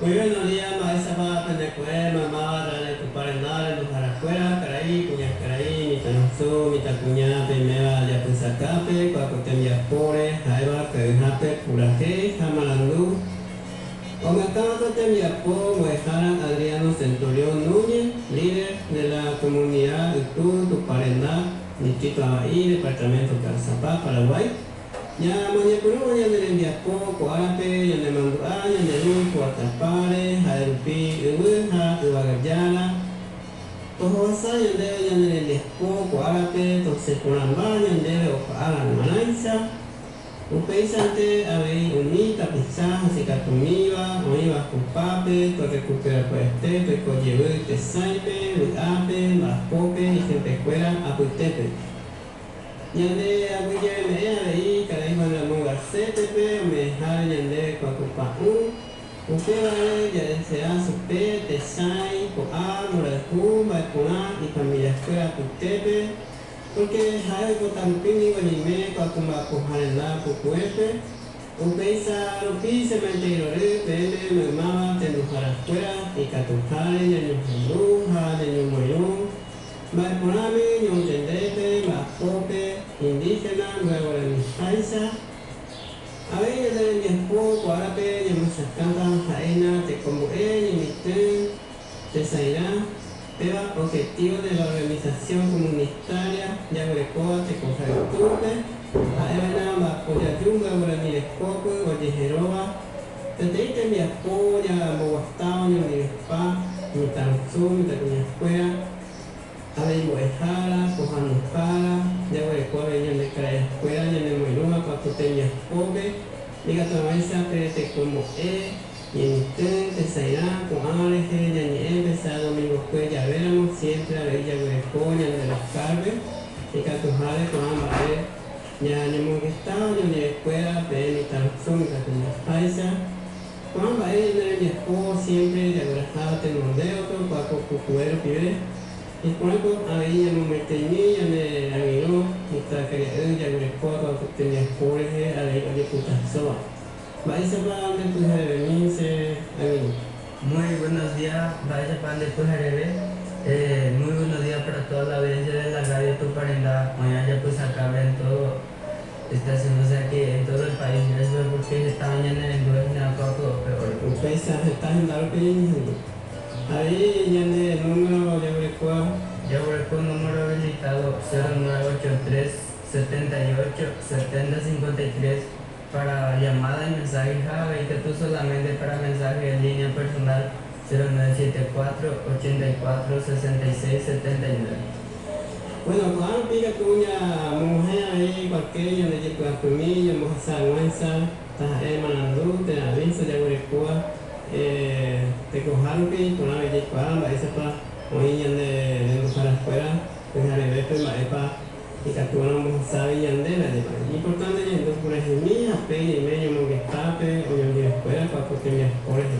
Muy buenos días, maestra Pendecué, mamá, Rane, Tuparenare, Lujaracuera, Caraí, Cuñascaraí, Mitanuzú, Mitacuña, Pimeba, Yapuzacape, Cuacotembiapore, Jaeva, Cajape, Puraje, Jamarandú. Ometado Tembiapó, Moejara, Adriano Centurión Núñez, líder de la comunidad de Tuparená, Distrito Abaí, Departamento Caazapá, Paraguay. Ya mañana ya le enviapó, coarape, ya le mandó a, ya le ru, coatapare, jaerupi, ubuja, ubagayara. Tojosa, ya le ya le enviapó, coarape, tosecoramba, ya le opa, manaisa. Upeisante, avei, unita, pizza, sicatumiva, oiva, cupape, to recupera pueste, to coyebu, te saipe, uape, maspope, y gente aputepe. Ñande aguyeme avei karai Juan Ramón Garcete-pe omehare ñande kuakupa'ũ upévare jadesea chupe tesãi ko'a mborayhu mba'eporã ifamiliakuéra apytépe porque ha'e oipotarupi ningo ñaime kuakumba'apoharenda pukuépe upéicha rupi cementerio peẽme maymáva tenduharakuéra ikatuháre ñañohendu ha ñañomoirũ mba'eporãme ñontendépe mba'apópe indígena guaraniháicha avei ñande rembiapo ko'árape ñamosakãta ha'éna tekombo'e ñemitỹ tesairã péva objetivo de la organización comunitaria jaguerekóva tekohaytúpe ha'éva'erã mba'apojaju guarani rekópy ojeheróva peteĩ tembiapo ñamboguastáva ñondivepa mitãrusu mitãkuñakuéra avei mbo'ehára, pohãnohára, jaguereko avei ñande karaikuéra ñanemoirũva kuaku tembiapópe ikatuhag̃uáicha pe tekombo'e ñemitỹ tesairã ko'ã rehe ñañe'ẽ pesa domingokue javéramo siempre avei jaguereko ñande rascarpe ikatuháre ko'ã mba'e ñañemongestáva ñandivekuéra peẽ mitãrusu mitãkuñaháicha ko'ã mba'e ñande rembiapo siempre jagueraháva tenondéoto kuaku pukue rupive Iporãko avei ñamomaiteimi ñane angirũ mitãkaria'y jaguerekóva kuaku tembiapo rehe avei ojeputasóva. Mba'éichapa ndepyharevemi che angirũ. Muy buenos días, mba'éichapa ndepyhareve. Muy buenos días para toda la audiencia de la radio Tuparenda. Mañana ya pues acá en todo estación, o sea que en todo el país, eso es porque esta mañana en el peor. Upéicha heta hendárupi ñañehendu. Ahí ñande número jaguerekóva. Jaguereko número habilitado 0983 78 70 53 para llamada y mensaje Java y que tú solamente para mensaje en línea personal 0974 84 66 79. Bueno, ko'ã rupi katu ñamohẽ avei cualquier ñande jepy'apymi ñambohasa hag̃uáicha Taha'e marandu térã aviso jaguerekóva tekoha rupi iporãve jaikuaa mba'éichapa oĩ ñande renduharakuéra pyharevépe mba'épa ikatúrõ ombohasávi ñandéve ajépa. Iñimportánte ñahendu puraheimi ha pe ñaime ñomongetápe oñondivekuéra ko apo tembiapo rehe.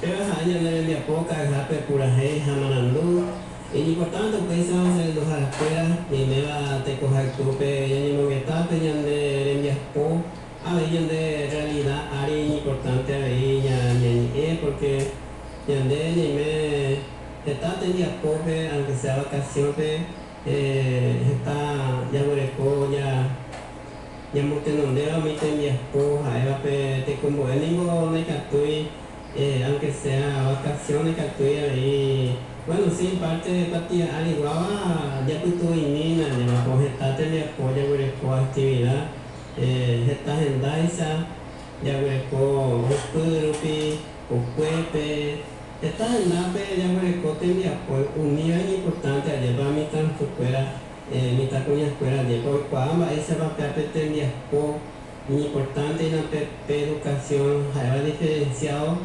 Péva ha'e ñane rembiapo ka'yhápe purahéi ha marandu. Iñimportánte upéicha che renduharakuéra ñaiméva tekohayhúpe ñañemongetápe ñande rembiapo avei ñande realida ári iñimportánte avei ñañe'ẽ porque ñande ñaime heta tembiapópe aunque sea vacación-pe heta jaguereko ñamotenondéva umi tembiapo ha'éva pe tekombo'e ningo ndaikatúi aunque sea vacación ndaikatúi avei bueno sí en parte kuatia ariguáva japytu'uimína ñama'õ heta tembiapo jaguereko actividad heta hendáicha jaguereko hupy rupi kokuépe heta hendápe jaguereko tembiapo umíva iñimportante ajépa mitãrusukuéra Mitãkuñakuéra jepe oikuaa mba'éichapa péa pe tembiapo iñimportánte hína pe educación ha'éva diferenciado,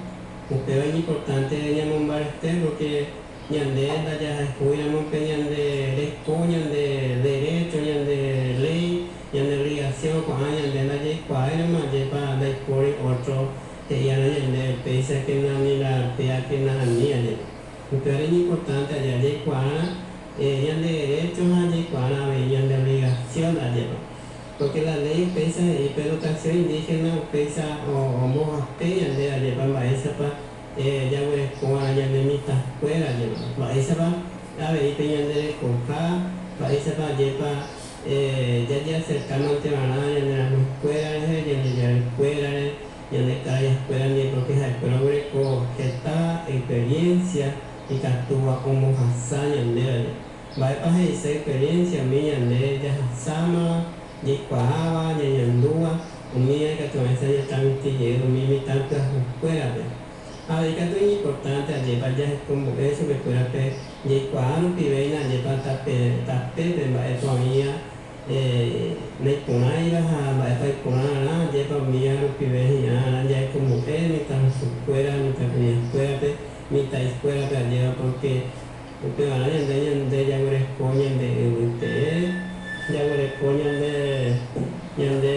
upéva iñimportánte ñamombarete porque ñande ndajahayhúiramo pe ñande reko, ñande derecho, ñande léi, ñande obligación ko'ã ñande ndajaikuaáiramo ajépa ndaipóri otro he'iarã ñande péichakena ni la péakena ani ajépa. Upévare iñimportánte aja jaikuaárã ñande derécho ha jaikuaárã avei ñande obligación ajépa. Pórke la léi upéicha he'i pe educación indígena upéicha ombohape ñande ajépa mba'éichapa jaguerekóva'erã ñande mitãkuéra ajépa. Mba'éichapa avei pe ñande rekoha, mba'éichapa ajépa jajeaserka manteva'erã ñane ra'ykuéra rehe, ñande jaraykuérare. Ñande karai ndive pórke ha'ekuéra oguereko heta experiencia ikatúva ombohasa ñandéve. Mba'épa he'ise experiencia umi ñande jahasámava, jaikuaáva, ñañandúva, umíva ikatu hag̃uáicha ñatransmiti jey umi mitã pyahukuérape. Avei katu iñimportánte ajépa jahekombo'e chupekuérape jaikuaa rupivéina ajépa tape tapépe mba'épa oĩva naiporãiva ha mba'épa iporãrã ajépa umíva rupive hi'ãrã jahekombo'e mitãrusukuéra, mitãkuñakuérape, mitã'ikuérape ajéva porque upevarã ñande ñande jaguereko ñande yvy tee, jaguereko ñande ñande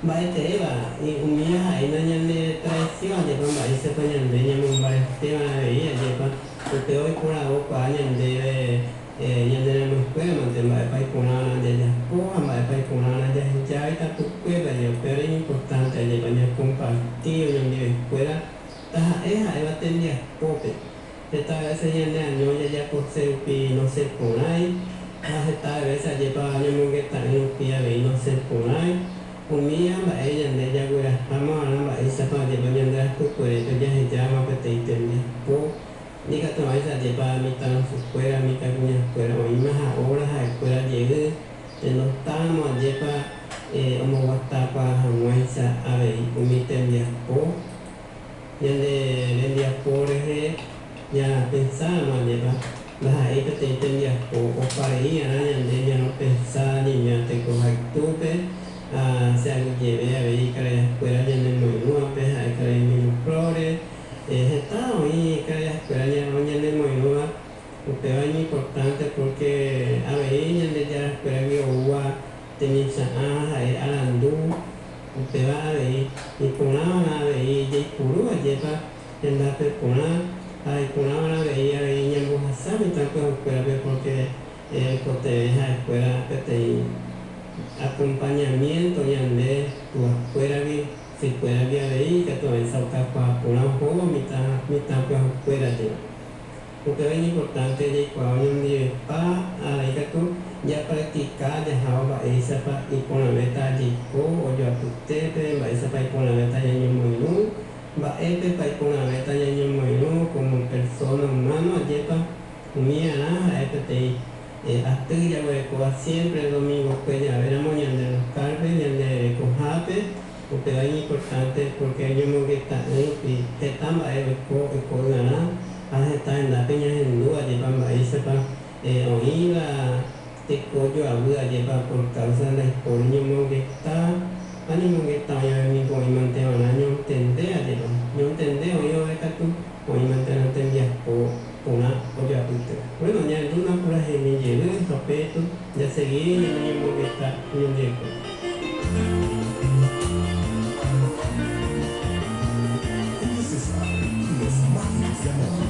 Mba'eteéva, umíva ha'éna ñane traición ajépa mba'éichapa ñande ñamombaretéva avei ajépa upéva oiporavo kuaa ñandéve ñane ramoikuéra mante mba'épa iporãrã jajapo ha mba'épa iporãrã jaheja itapykuépe aje upévare iñimportánte ajépa ñakomparti oñondivekuéra taha'e ha'éva tembiapópe. Heta vése ñane año jajapose rupi nosẽporãi, ha heta vése ajépa ñamongeta'ỹ rupi avei nosẽporãi. Umíva mba'e ñande jagueraháma va'erã mba'éichapa ajépa ñande rapykuerépe jahejáma peteĩ tembiapo, ikatu'ãicha ajépa mitãrusukuéra, mitãkuñakuéra oĩma ha óra ha'ekuéra jey tendotáramo ajépa omboguatakuaa hag̃uáicha avei umi tembiapo. Ñane rembiapo rehe ñapensáramo ajépa ndaha'éi peteĩ tembiapo oparei arã ñande ñaropensa ñaña tekohaytúpe ha che aguyjeve avei karaikuéra ñanemoirũvape ha'e karai Emilio Flores, heta oĩ karaikuéra ñanemoirũva upéva iñimportánte porque avei Ñandejarakuéragui oúva Tembiecharã ha'e arandu, upéva avei iporãva'erã avei jaipuru ajépa hendápe porã ha iporãva'erã avei avei ñambohasa mitã pyahukuérape porque oikotevẽ ha'ekuéra peteĩ acompañamiento ñande tuakuéragui, sykuéragui avei ikatu ohechaukakuaa porã ohóvo mitã mitã pyahukuéra jeva. Upéva iñimportánte jaikuaa oñondivepa avei katu japractika jahávo mba'éichapa iporãvéta jaiko ojoapytépe, mba'éichapa iporãvéta ñañomoirũ, mba'épepa iporãvéta ñañomoirũ como persona humano ajépa umiarã ha'e peteĩ aty jaguerekóva siempre domingo-kue javéramo ñande localpe, ñande rekohápe, upéva iñimportánte porque oñomongeta'ỹ rupi heta mba'e oiko oiko'ỹarã ha heta hendápe ñahendu ajépa mba'éichapa oĩva teko joavy ajépa por causa ndaipóri ñomongeta ha ñomongeta oĩvave niko oĩmanteva'erã ñontende ajépa ñontende oĩ vove katu oĩmanteva'erã tembiapo porã ojoapýpe. Bueno, ñahendúna puraheimi jevy ha upéitu jasegi ñane ñomongeta oñondivekuéra. Julio César y los Mágicos de Amor.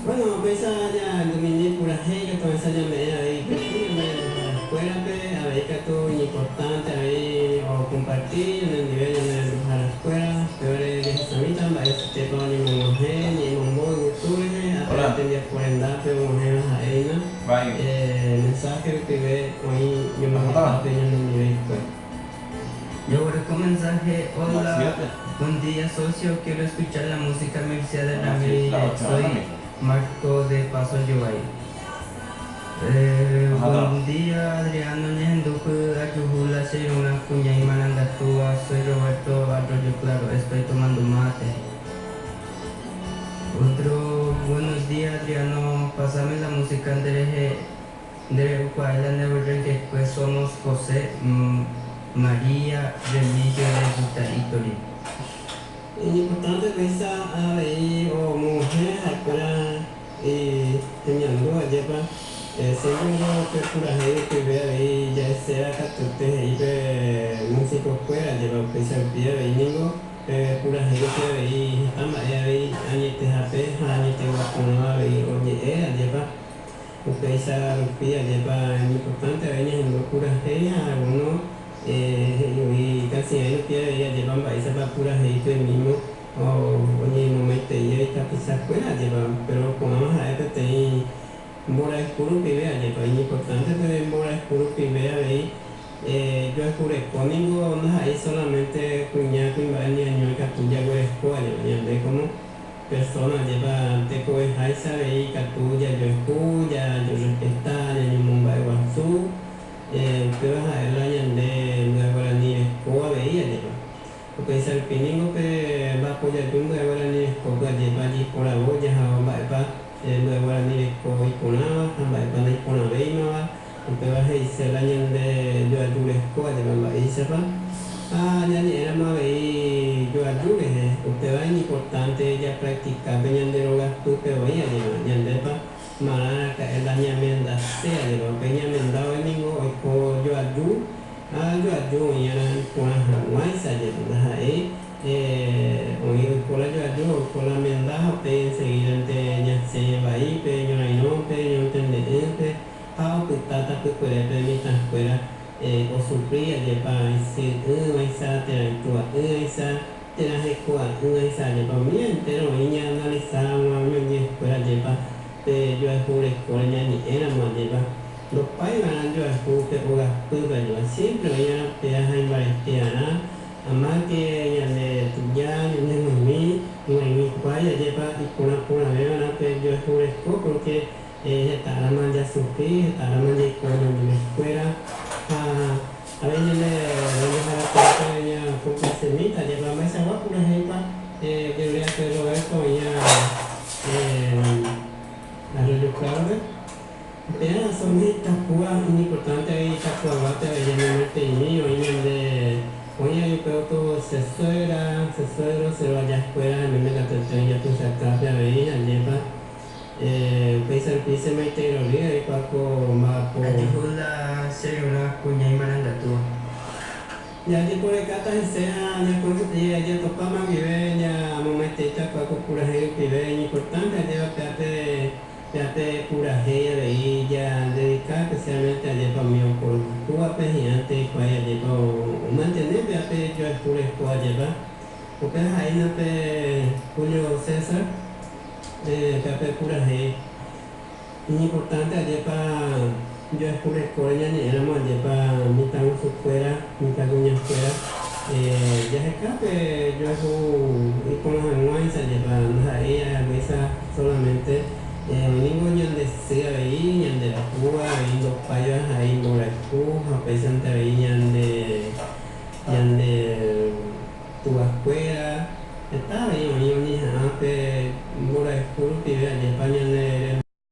Bueno, péicha ñahendumimi purahéi katu avesa ñame'ẽ avei peteĩ ñane renduharakuérape, avei katu iñimportánte avei okomparti ñanendive ñane renduharakuéra, upévare jahechamíta mba'eichaitépa oñemog̃uahẽ ñe'ẽmombo yvytu rehe ápe Hola. tembiapo rendápe og̃uahẽva ha'éina Bye. Mensaje rupive oĩ Ajá. ñomongetápe ñanendive hikuái. Yo con mensaje, Las hola, 7. buen día socio, quiero escuchar la música Mircea Son las 7, Ramírez, las 8 ahora soy mismo. Marco de Paso Yoay. Ajá. Buen día Adriano Ñejenduku, Ayujula, Cheiruna, Cuña y Marangatúa, soy Roberto Arroyo Claro, estoy tomando mate. Otro, buenos días Adriano, pásame la música Andrés de Ucuayla, que pues somos José María Remigio de Butaitori. Iñimportánte péicha avei omog̃uahẽ ha'ekuéra hemiandu ajépa siempre ningo pe purahéi rupive avei ja'eséva katuete he'i pe musicokuéra ajépa upéicha rupi avei ningo pe purahéi rupi avei heta mba'e avei añetehápe ha añetegua porãva avei oje'e ajépa upéicha rupi ajépa iñimportánte avei ñahendu purahéi ha alguno he'i kasiãi rupi avei ajépa mba'éichapa purahéi pe mismo oñemomaitei tapichakuéra ajépa pero ko'ãva ha'e peteĩ mborayhu rupive ajépa iñimportánte pe mborayhu rupive avei joayhureko ningo ndaha'éi solamente kuña kuimba'e ñaño ikatu jaguereko ajépa ñande como persona ajépa tekoveháicha avei ikatu jajoayhu jajorrespeta ñañomomba'eguasu upéva ha'e la ñande Mbya Guarani reko avei ajépa upéicha rupi ningo pe mba'apojaju Mbya Guarani rekópe ajépa jaiporavo jahavo mba'épa Mbya Guarani reko iporãva ha mba'épa naiporãvéimava upéva he'ise la ñande joaju reko ajépa mba'éichapa ha ñañe'ẽramo avei joaju rehe upéva iñimportánte japractica pe ñande rogapýpe voi ajépa ñandépa marã raka'e la ñamendase ajépa upe ñamendáva ningo oiko joaju ha joaju oĩ'arã iporã hag̃uáicha ajépa ndaha'éi oĩ oiko la joaju oiko la menda ha upéi enseguidante ñasẽ vaípe ñorairõpe ñontende'ỹpe ha opyta tapykuerépe mitãkuéra osufri ajépa isy'ỹvaicha térã itua'ỹvaicha térã heko'a'ỹvaicha ajépa umi entero oĩ ñaanalizáramo ñoñe'ẽkuéra ajépa pe joayhu rekóre ñañe'ẽramo ajépa ndopáiva'erã joayhu pe ogapýpe ajépa siempre oĩ'arã péa ha imbarete'arã amáke ñande tuja ñande g̃uaig̃ui g̃uaig̃ui kuái ajépa iporã porãvéva'erã pe joayhu reko porque hetárama jasufri hetárama jaiko ñandivekuéra ha avei ñande renduharakuérape ñakomplasemíta ajépa mba'eichagua purahéipa ojerure'akue Roberto oĩva Arroyo Claro-pe upéva son itapúa iñimportánte avei itapuaguápe avei ñanemoiteimi oĩ ñande oĩ upe otro che suegra, che suegro, che roajakuéra ñande katuete oĩ japysakápe avei ajépa upéicha rupi chemaitei rory aikuaa ko mba'apo. Ayujula, Cheiruna, Cuña y Marangatúa. Jajeporekáta hese ha jatopáma guive ñamomaiteíta kua ko purahéi rupive iñimportánte ajépa péape péape purahéi avei jadedika especialmente ajépa umi oporandúvape hi'ãnte hikuái ajépa omantene péape joayhu reko ajépa upéva ha'éina pe Julio César péape purahéi iñimportánte ajépa joayhu rekóre ñañe'ẽramo ajépa mitãrusukuéra mitãkuñakuéra jahekápe joayhu iporã hag̃uáicha ajépa ndaha'éi haguéicha solamente oĩningo ñande sy avei ñanderahúva avei ndopáiva ha'e imborayhu ha upéichante avei.